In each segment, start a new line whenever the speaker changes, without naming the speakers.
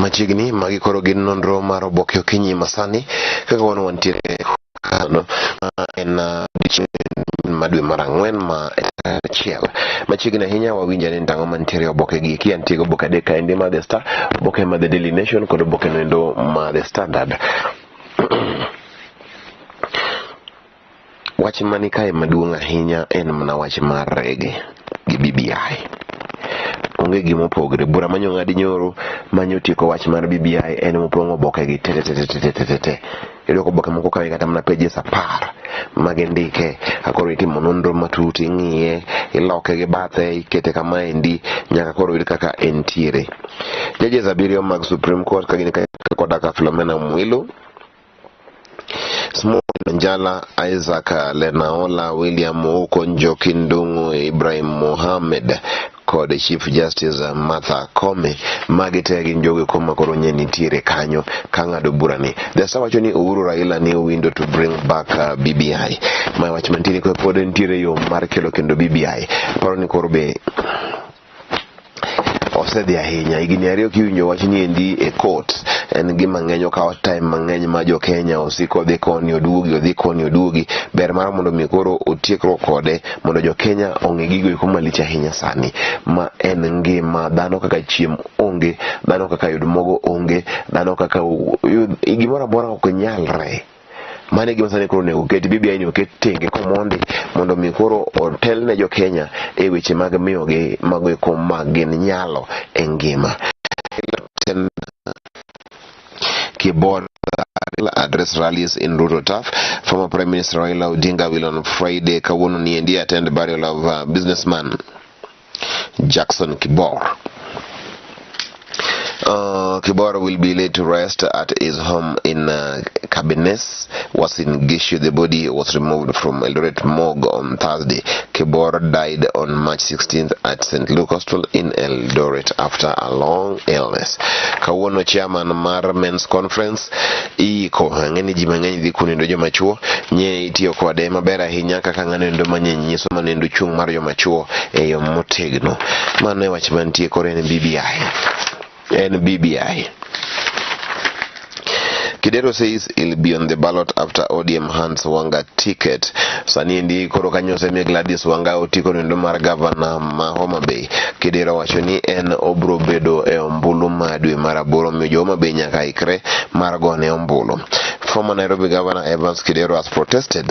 Machiegni magi koro gin nonro mar oboke okinyi masani kaka wan wantiere kano ma en odiechieng' ma dwe mar ang'wen ma achiel. Machiegni ahinya wawinj ane ni tang'o mantiere e oboke gi eki. Antie gi oboke adek kaendi mar The Star, oboke mar The Daily Nation kod oboke noendo mar The Standard. Wach mani kae maduong' ahinya en mana wach mar rege gi BBI. Onge gima opogre. Bura manyo ng'adi nyoro manyo tieko wach mar BBI en mopong'o oboke gi te te te te te te te. Iyudo ka oboke moko kawe kata mana pages 10 magindike. Koro itimo nonro matut, ing'iye, iloke gi bathe, ikete kama endi nyaka koro yud kaka entiere. Judges abiriyo mag Supreme Court ka gin koda ka Philomena Mwilu, Small Njala, Isaac Lenaola, William Ouko, Njoki Ndung'u, Ibrahim Mohamed kod Chief Justice Martha Koome. Magi te gin jogo eko ma koro nye nitiere kanyo ka ng'ado burani. The Star wacho ni Uhuru Raila ni window to bring back BBI. Ma wach mantiere pod nitiere yo mar kelo kendo BBI. Paro ni koro be osedhi ahinya higni 2 kiwinjo wach ni endi e court en gima ng'eny okawo time mang'eny ma jo Kenya osiko dhi koni oduogi odhi koni oduogi ber mar mondo mi koro otiekruok kode mondo jo Kenya ong'e gigo eko malich ahinya sani ma en ngima dhano kaka chiem onge dhano kaka yud mogo onge dhano kaka yud gimoro amora ok nyalre. Mano e gima sani koro onego oket BBI ni oket tenge komondi mondo mi koro otel ne jo Kenya e weche mag miyogi mago eko ma gin nyalo e ngima. Kibor address rallies in Ruto Turf. Former Prime Minister Raila Odinga will on Friday kawuono niendi attend burial of businessman Jackson Kibor. Kibor will be laid to rest at his home in Kabenes, Uasin Gishu. The body was removed from Eldoret morgue on Thursday. Kibor died on March 16th at St. Luke Hospital in Eldoret after a long illness. Kawuono chairman mar Men's Conference iiko ang'e ni ji mang'eny dhi kuno joma chuo nye itiyo kode maber ahinya kaka ng'ano endo manye nyiso manendo chung' mar joma chuo e yo motegno. Mano e wach mantie koro en BBI. En BBI. Kidero says he'll be on the ballot after ODM hands Wanga ticket. Sani endi koro kanyo osemiyo Gladys Wanga otiko noendo mar gavana ma Homa Bay. Kidero wacho ni en obro bedo e ombulu ma dwe mar aboro omiyo jo Homa Bay nyaka ikre mar gone ombulu. Former Nairobi Governor Evans Kidero has protested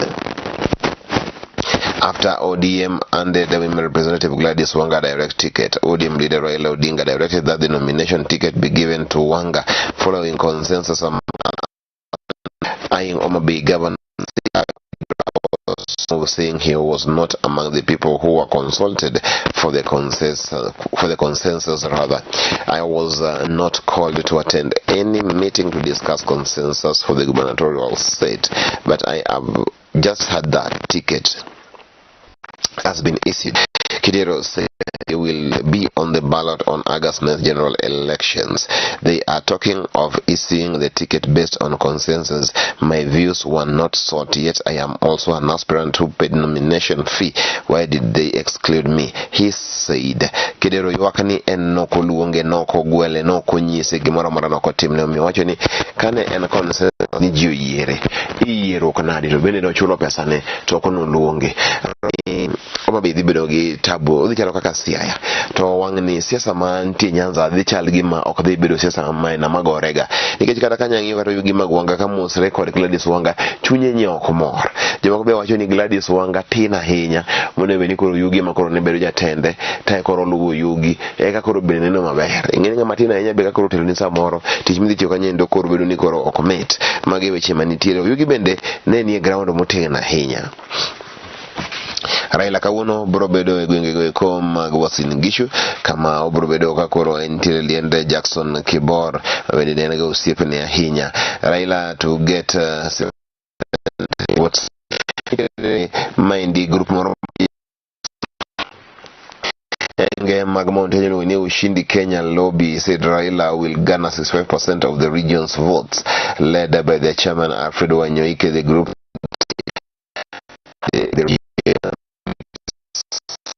after ODM handed the women representative Gladys Wanga direct ticket. ODM leader Raila Odinga directed that the nomination ticket be given to Wanga following consensus among eyeing Homa Bay governor saying he was not among the people who were consulted for the consensus rather. I was not called to attend any meeting to discuss consensus for the gubernatorial seat, but I have just had that ticket has been issued. Kidero said he will be on the ballot on August 9th general elections. They are talking of issuing the ticket based on consensus. My views were not sought yet. I am also an aspirant who paid nomination fee. Why did they exclude me? He said. Kidero ywak ni en nokoluonge, nokogwele, nokonyise gimoro amora nokotimne. Omiyo wacho ni kane en consensus ni ji oyiere, iyieruok nade to bende nochulo pesane to ok noluonge. Homa Bay dhi bedo gi tabu, odhi chalo kaka Siaya. To wang'ni siasa mantie Nyanza dhi chal gima ok dhi bedo siasa maina magorega. Nikech kata ka nyang'iyo kata yugi mag Wanga ka mosre kod Gladys Wanga, chunye nye ok mor. Jomoko be wacho ni Gladys Wanga tin ahinya, monego bed ni koro Yugi ema koro ne bedo jatende, to koro oluwo Yugi, eka koro bende neno maber. Ing'e ni ng'ama tin ahinya be ka koro oteloni samoro, tich midhi tiyo kanyo endo koro bedo ni koro ok mit. Magi e weche manitiere. Yugi bende ne nie ground motegno ahinya. Raila kawuono biro bedo e gwengego eko mag Uasin Gishu kama obiro bedo ka koro entiere liende Jackson Kibor bende ne en ga osiepne ahinya. Raila to get votes maendi group moro Enge mag Mount Kenya iluongo ni Ushindi Kenya Lobby said Raila will garner 65% of the region's votes, led by their chairman Alfred Wanyoike. The group the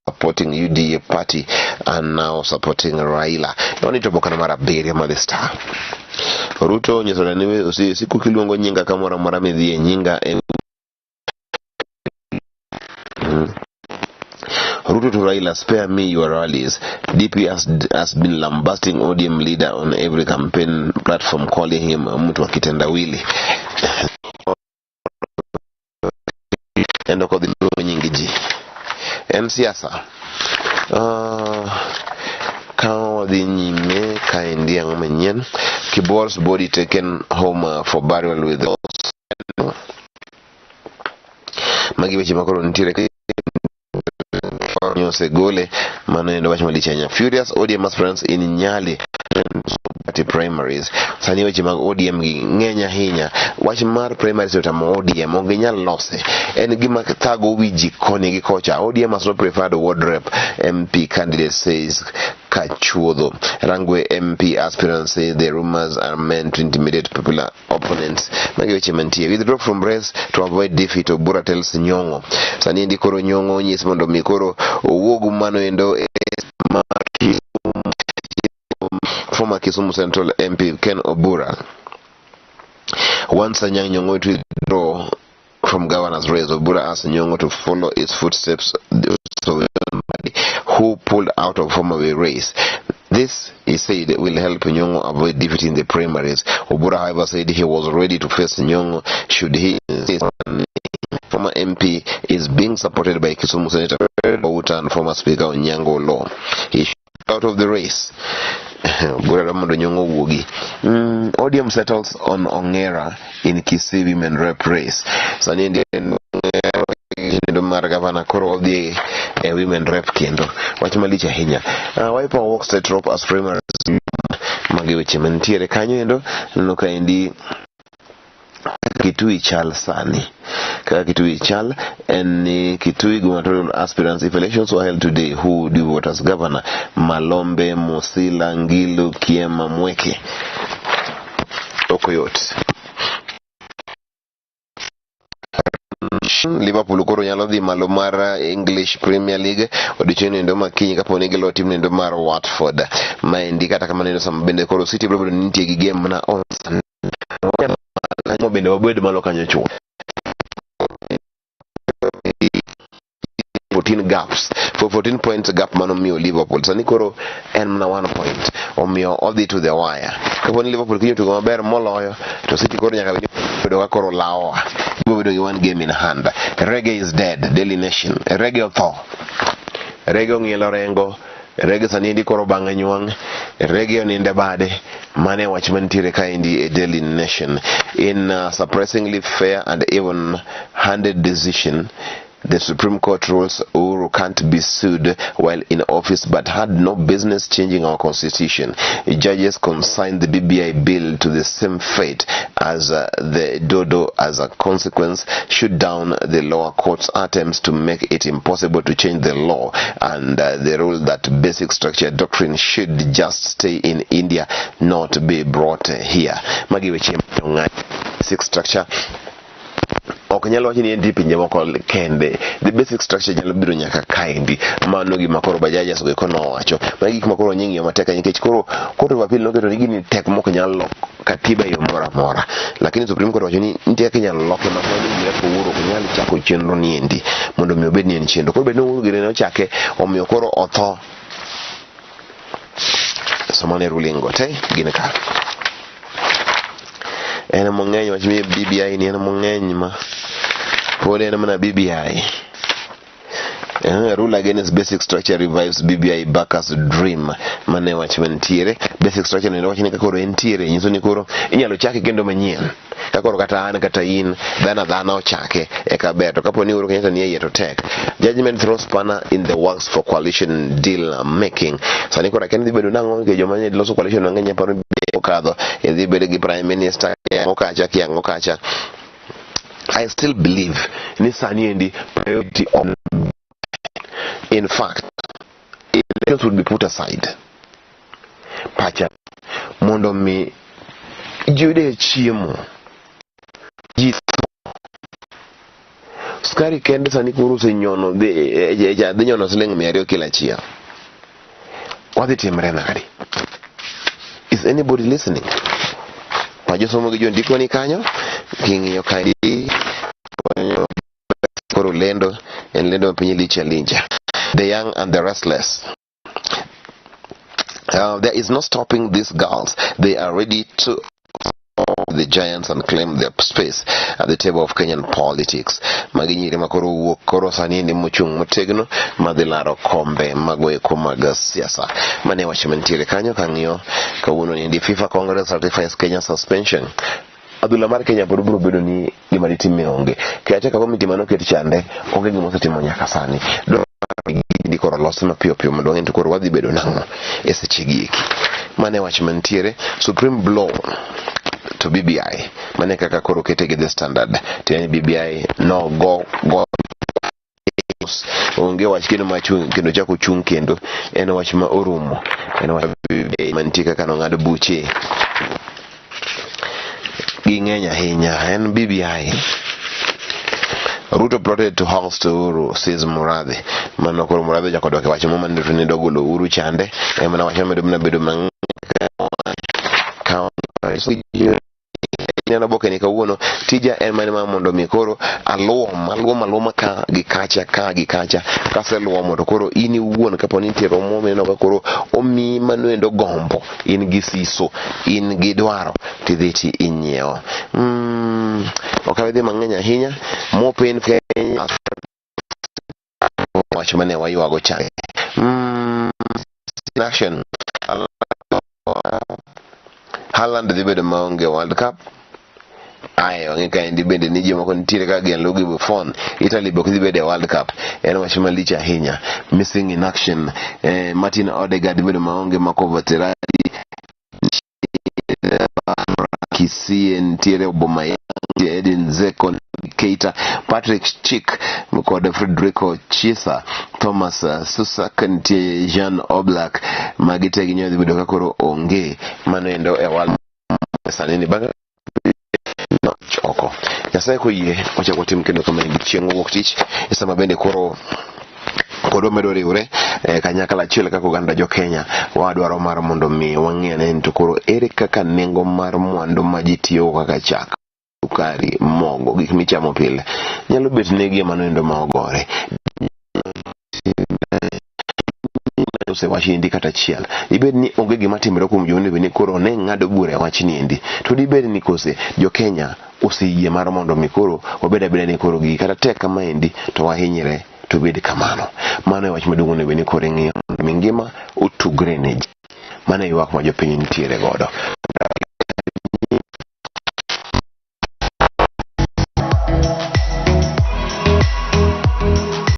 supporting UDA UDA party are now supporting Raila. Noni to bokana mar abiriyo mar The Star. Ruto onyiso ni siku kiluongo nyinga kamoro amora midhiye nyinga en Ruto to Raila, spare me your rallies. DP has been lambasting ODM leader on every campaign platform, calling him mtu wa kitendawili. Endo kodhi luwo nying ji. En siasa. Ka wadhi nyime kaendi ang'o manyien? Kibor's body taken home for burial with magi weche makoro nitiere osegole mano endo wach malich ahinya. Furious ODM aspirants in Nyali party primaries. Sani weche mag ODM gi ng'eny ahinya. Wach mar primaries otamo ODM, ok ginyal lose. En gima thago wi ji koni gi kocha. ODM has not preferred ward rep MP candidate says Kachuodho. Rangwe MP aspirants say the rumors are meant to intimidate popular opponents. Magi weche mantie. Withdraw from race to avoid defeat, Obura tells Nyong'o. Sani endi koro Nyong'o onyis mondo mi koro owuog mano endo e mar former Kisumu Central MP Ken Obura. Once Anyang' Nyong'o to withdraw from governor's race, Obura asked Nyong'o to follow his footsteps who pulled out of Homa Bay race. This, he said, will help Nyong'o avoid defeat in the primaries. Obura, however, said he was ready to face Nyong'o should he insist. Former MP is being supported by Kisumu Senator Outa and former Speaker Onyango Oloo. He out of the race. Obura mondo Nyong'o wuogi. ODM settles on Ongera in Kisii Women Rep race. Sani endi kendo mar gavana koro odhi e women rep kendo wach malich ahinya. Wiper walks tightrope as primaries. Magi weche mantiere kanyo endo neno kaendi Kitui chal sani. Kaka Kitui chal en ni Kitui gubernatorial aspirants if elections were held today who would you vote as governor? Malombe, Musila, Ngilu, Kiema, Mweke. Ok yot. Liverpool koro nyalo dhi malo mar English Premier League odiochieng' endo makinyi kapo ni gilo tim endo mar Watford. Maendi kata kamano endo sama bende koro City biro bedo ni nitie gi game mana on Sunday. Bende wabed malo kanyo chuth. 14 gaps for 14 points gap mano miyo Liverpool sani koro en mana 1 point omiyo odhi to the wire kapo ni Liverpool kinyo tugo maber moloyo to City koro nyaka bedo ka koro lawowa gibiro bedo gi one game in hand. Reggae is dead. Daily Nation. Reggae otho. Reggae ong'ielo rengo. Reggae sani endi koro bang'e nywang'. Reggae oninde bade. Mane wach mantiere kaendi e Daily Nation. In a surprisingly fair and even-handed decision, the Supreme Court rules Uhuru can't be sued while in office but had no business changing our constitution. Judges consigned the BBI bill to the same fate as the Dodo as a consequence, shoot down the lower court's attempts to make it impossible to change the law and the rule that basic structure doctrine should just stay in India, not be brought here. Magi weche basic structure ok nyal wacho ni en pinje moko kende. The basic structure nyalo biro nyaka kaendi. Mano gima koro Bajajas go eko nowacho. Magi gik ma koro nying'iyo matek nikech koro Court of Appeal noketo ni gini tek mok nyal lok katiba e yo moro amora, lakini Supreme Court wacho ni nitie kaka inyalo loke mak mana ni kaka Uhuru ok nyal chako chenro ni endi mondo mi obed ni en chenro koro bed ni Uhuru gire ne ochake omiyo koro otho. Somane ruling go te gin ka en mong'eny wach mi BBI ni en mong'eny ma pod en mana BBI. Rule against basic structure revives BBI backers dream. Mane wach mantiere basic structure ni wach ni ka koro entiere nyiso ni koro inyalo chake kendo manyien ka koro kata an kata in dhano dhano ochake eka ber to kapo ni Uhuru Kenyatta ni e iye to tek. Judgment throws spanner in the works for coalition deal making. Sani koro akia ni dhi bedo nang'o nikech joma ne loso coalition mang'eny aparo ni okadho idhi bedo gi prime minister kiang'o kacha kiang'o kacha. I still believe ni sani endi priority on in fact elections would be put aside pacha mondo mi ji oyude chiemo ji tho sukari kende sani koro osenyono dhi nyono siling 200 kila achiel. Wadhi timre nadi? Is anybody listening? Pa josomo gi jondiko ni kanyo, king'iyo kaendi koro lendo en lendo ma piny lich alinja. The Young and the Restless. There is no stopping these girls. They are ready to the giants and claim their space at the table of Kenyan politics. Magi nyiri ma koro wuok koro sani ni mochung' motegno madhi laro kombe mago eko mag siasa. Mane wach mantiere kanyo kang'iyo kawuono ni FIFA Congress ratifies Kenya suspension. Adhula mar Kenya pod biro bedo ni gima ditime onge. Caretaker committee manoket chande onge gima osetimo nyaka sani. Gini koro los mapiyo piyo mondo wang'e ni to koro wadhi bedo nang'o e seche gi eki. Mane wach mantiere Supreme blow to BBI. Mane kaka koro kete gi The Standard. Tiende ni BBI no go go onge wach kendo ma chung kendo chako chung kendo en wach ma orumo en wach BBI mantie kaka nong'ad buche ging'eny ahinya en BBI Ruto plotted to oust Uhuru, says Murathe. Mano koro Murathe ochako dok e wach mo mane ne dwa golo Uhuru chande ema na wach mamedo mana bedo mang'eny ka ineno oboke ni kawuono tija en mane mar mondo mi koro aluom aluom aluoma ka gi kacha ka gi kacha kaseluomo to koro in iwuon kapo ni nitie romo mineno ka koro omiyi mano endo gombo in gi siso in gi dwaro tidhi ti inyiewo ok abi dhi mang'eny ahinya more pain Kenya wach mane waywago cha action Haaland dhi bedo maonge World Cup ae wang'e kaendi bende ni jomoko nitiere kaka Gianluigi Buffon Italy be ok dhi bedo e World Cup en wach malich ahinya missing in action Martin Odegaard dhi bedo maonge Marco Verratti Kisii nitiere Aubameyang Edin Dzeko Keita Patrick Schick kod Federico Chiesa Thomas Susak nitie Jan Oblak magi te ginyalo dhi bedo ka koro onge mano endo e World sani ni bang' oko Nyasaye koyie wachako watim kendo kamaendi chieng' wuok tich e sama bende koro pod wamedo riwre kanyakla achiel kaka oganda jo Kenya wadwaro mar mondo mi wang'i ane ni to koro ere kaka nengo mar mwandu ma ji tiyogo kaka chak sukari mogo gik michamo pile nyalo bet negi mano endo ma ogore osewach endi kata achiel dibed ni onge gima timore kuom joma onego ni koro ne ng'ado bura e wachni endi to dibed ni kose jo Kenya oseyie mar mondo mi koro wabed abeda ni koro gigi kata tek kama endi to wahinyre to bed kamano mano e wach maduong' onego bed ni koro ing'iyo mondo mi ngima otugre ne ji mano e ywak ma jopiny nitiere godo.